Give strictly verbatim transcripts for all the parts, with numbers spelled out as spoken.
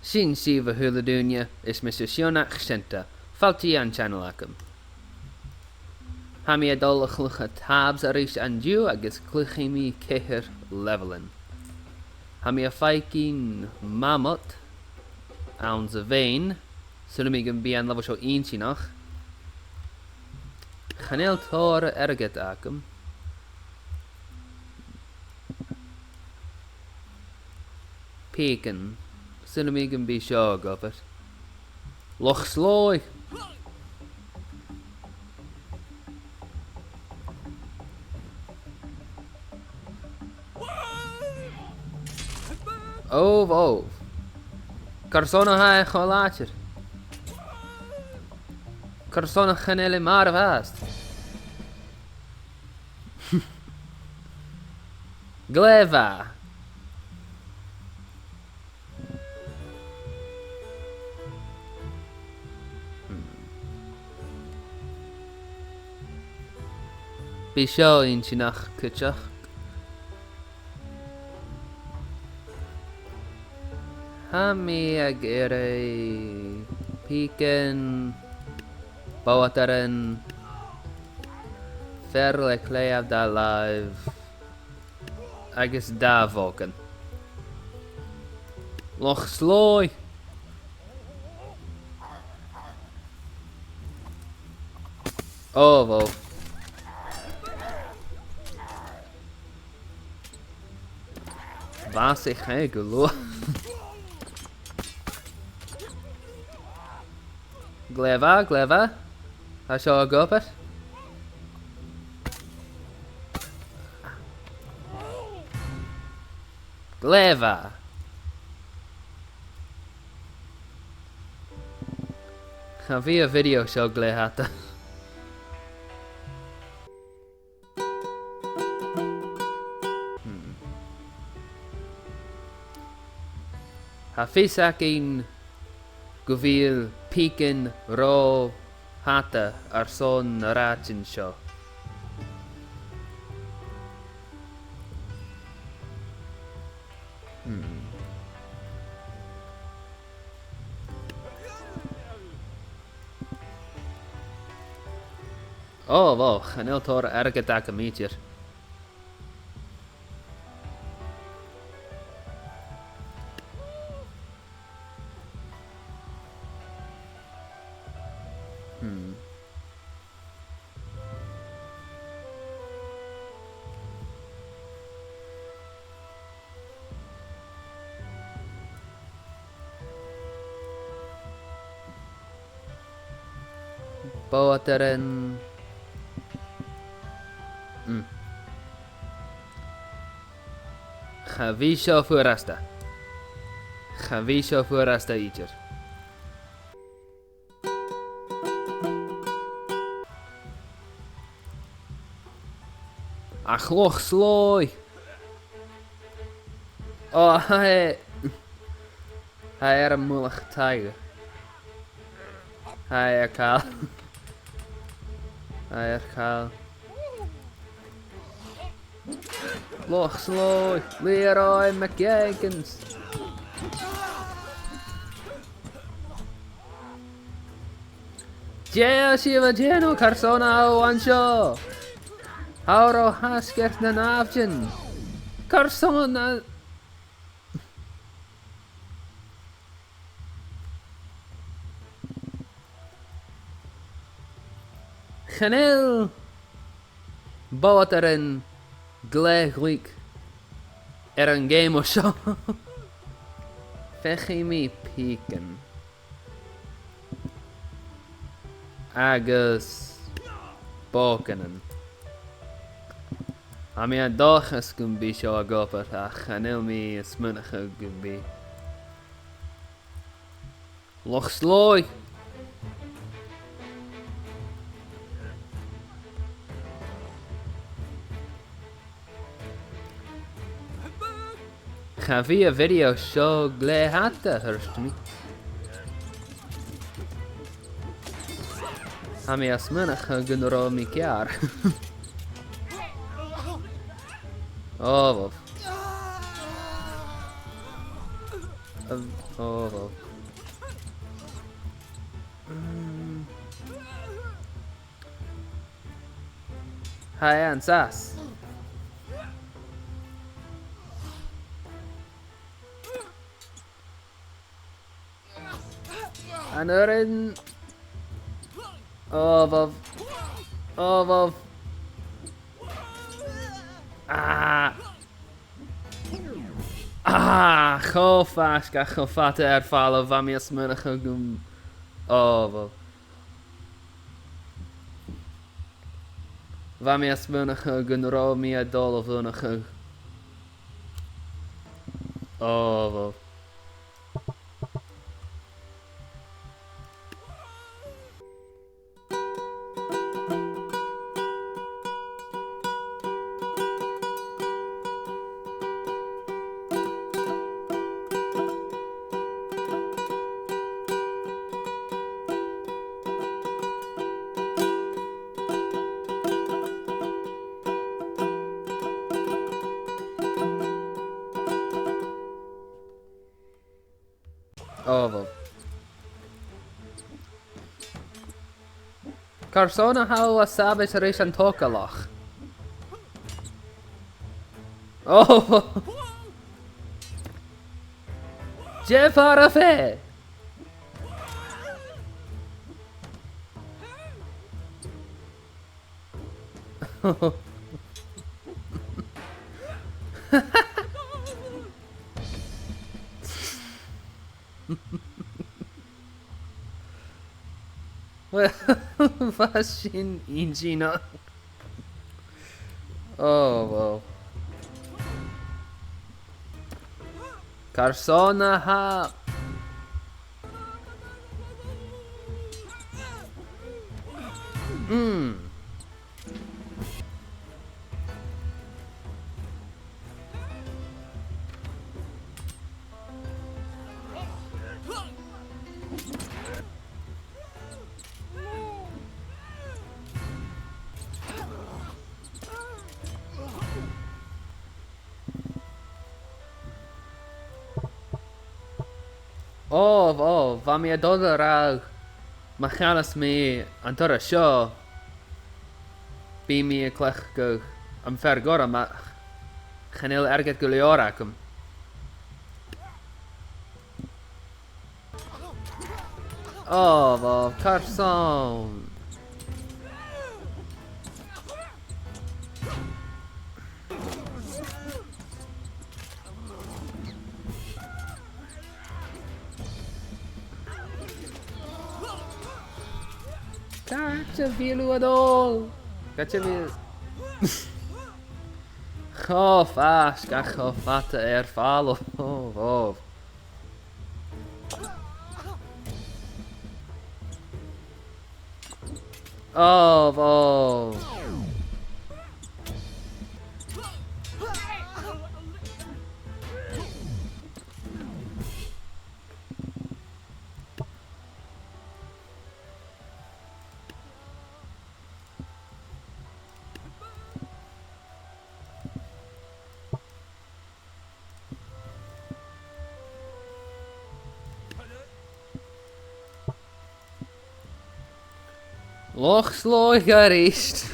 Sin sibh, a h-uile duine, is mise Sionnach Seanta. Fàilte dhan channel agam. Tha mi a' dol a chluich TABS a-rithist an-diugh agus cluichidh mi ceithir leibhealan. Tha mi a' faicinn mammoth anns a' bheinn. Saoilidh mi gum bi an leibheal seo inntinneach. Chan eil tòrr airgid agam. Pìcean. Saoilidh mi gum bi seo ag obair. Loch Slòigh! Ò, bhò. Carson a tha e cho làidir? Carson a chan eil e marbh fhathast? Glè mhath. Hmm. Bidh seo inntinneach cuideachd. Tha mi ag iarraidh pìcean, boghadairean, fear le claidheamh dà làimh, agus dà bhòcan. Loch Slòigh! Ò, bhò. Bhàsaich e gu luath. Glè mhath, glè mhath. Tha seo ag obair. Glè mhath. Cha bhi a' video seo glè fhada. Hmm. Tha fios againn gu bheil pìcean ro fhada airson na rathaidean seo. Hmm. Ò, bhò, chan eil tòrr airgid agam idir. Hmm. Boghadairean. Mm. Cha bhi seo furasta. Cha bhi seo furasta idir. Ach Loch Slòigh! Ò, tha e, tha e air am mullach taighe. Tha e air chall. Tha e air chall. Loch Slòigh, Leroy McJenkins. Dè tha sibh a' dèanamh, carson a tha thu an seo? Tha thu ro thasgair nan àbhaidean. Carson a... Chan eil boghadairean glè ghlic air a' gheama seo. Feuchaidh mi pìcean. Agus bòcanan. Tha mi an dòchas gum bi seo ag obair, ach chan eil mi a' smaoineachadh gum bi. Loch Slòigh! Cha bhi a' video seo glè fhada, thuirt mi. Tha mi a' smaoineachadh gun robh mi ceàrr. Ò, bhò. Um, oh, well. Mm. Tha e an sàs. An urrainn. Oh, bhobh. Oh, bhobh. Ah. Ah, cho faisg ach cho fada air falbh, bha mi a' smaoineachadh gun, oh, bhobh. Bha mi a' smaoineachadh gun robh mi a' dol a bhuannachadh. Oh, bhobh. Oh, bhobh. Carson a tha thu a' sabaid ris an togalach? Oh! Dè far a bheil? Well, bha sin inntinneach. Oh, wow. Carson a tha. Mm. Ò, ò, bha mi a' dol a ràdh, ma chanas mi an turas seo, bidh mi a' cleachdadh am fear gorm, ach chan eil airgead gu leòr agam. Ò, bhò, carson? Càit a bheil thu a' dol? Càit a bheil... Cho faisg ach cho fada air falbh. Ò, bhò. Ò, bhò. Loch Slòigh a-rithist.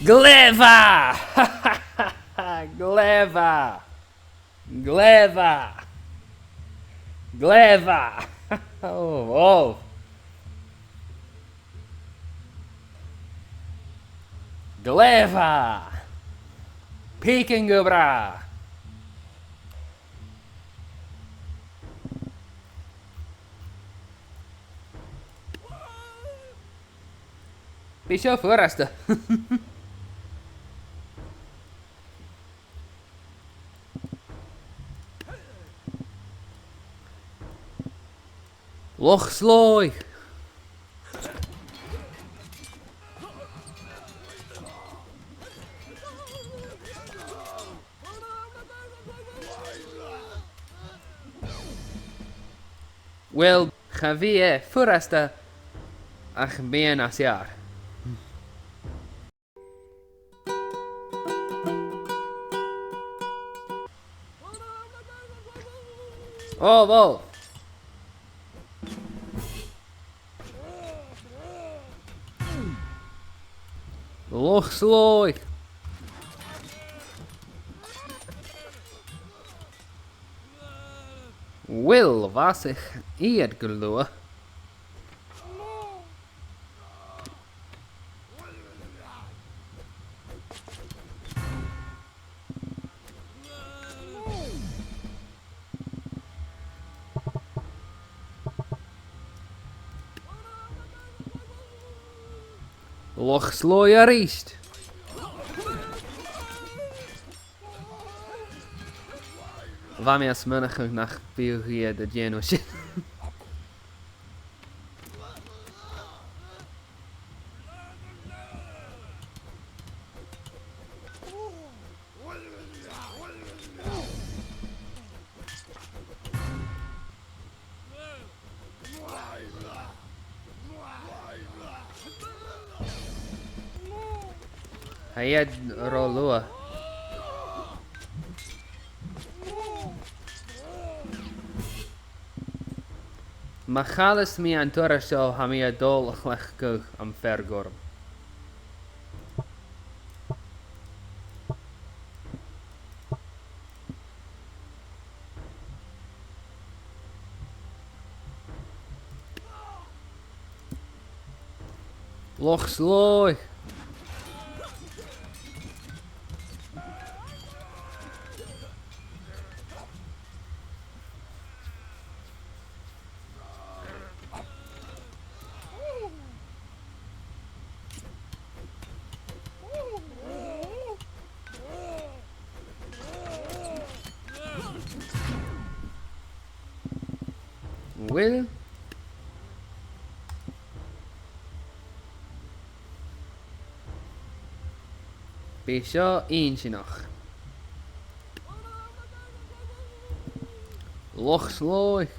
Glè mhath! Glè mhath! Glè mhath! Glè mhath! Ò, ò. Glè mhath! Pìcean gu bràth! Bidh seo furasta. Loch Slòigh! Uill, cha bhi e furasta ach meadhan às fheàrr. Ò, wow! Loch Slòigh! Uill, bhàsaich iad gu luath. Loch Slòigh a-rithist. Bha mi a' smaoineachadh nach biodh iad a' dèanamh sin. Tha iad ro luath. Ma chailleas mi an turas seo, tha mi a' dol a chleachdadh am fear gorm. Loch Slòigh! Uill. Bidh seo inntinneach. Loch Slòigh.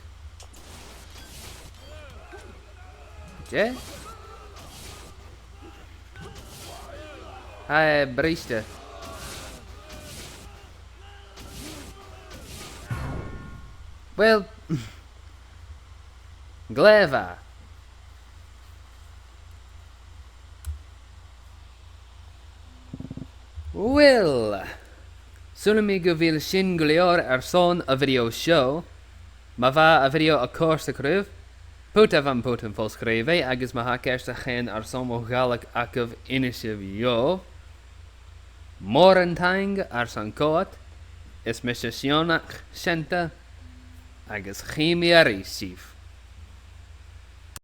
Dè? Tha e briste. Uill, glè mhath. Uill, saoilidh mi gu bheil sin gu leòr airson a' video seo. Ma bha a' video a' còrdadh ribh, putaibh am putan fo-sgrìobhaidh, agus ma tha ceist agaibh airson mo Ghàidhlig, innsibh dhomh. Mòran taing airson coimhead, is mise Sionnach Seunta, agus chì mi a-rithist sibh.